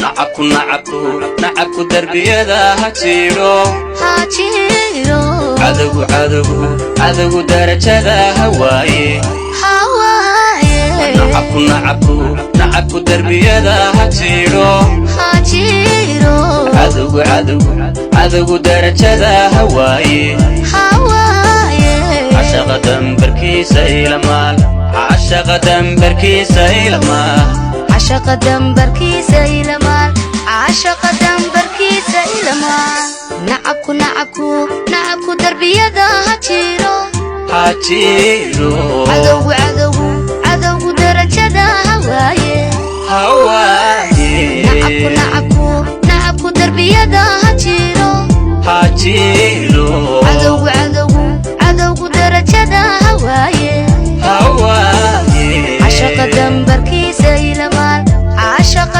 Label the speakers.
Speaker 1: Nacabku, nacabku, nacabku darbiyada ha jiidho.
Speaker 2: Ha jiro.
Speaker 1: Cadowgu, cadowgu, cadowgu darajada ha waaye.
Speaker 2: Ha waaye.
Speaker 1: Nacabku, nacabku, nacabku darbiyada ha jiidho.
Speaker 2: Ha jiro.
Speaker 1: Cadowgu, cadowgu, cadowgu darajada ha waaye.
Speaker 2: Ha waaye.
Speaker 1: Cashaqa dambarkiisa ilamaal, cashaqa dambarkiisa ilamaal.
Speaker 2: Cashaqa dambarkiisa ilamaal, cashaqa dambarkiisa ilamaal. Nacabku, nacabku, nacabku darbiyada ha jiro.
Speaker 1: Ha jiro.
Speaker 2: Cadowgu, cadowgu.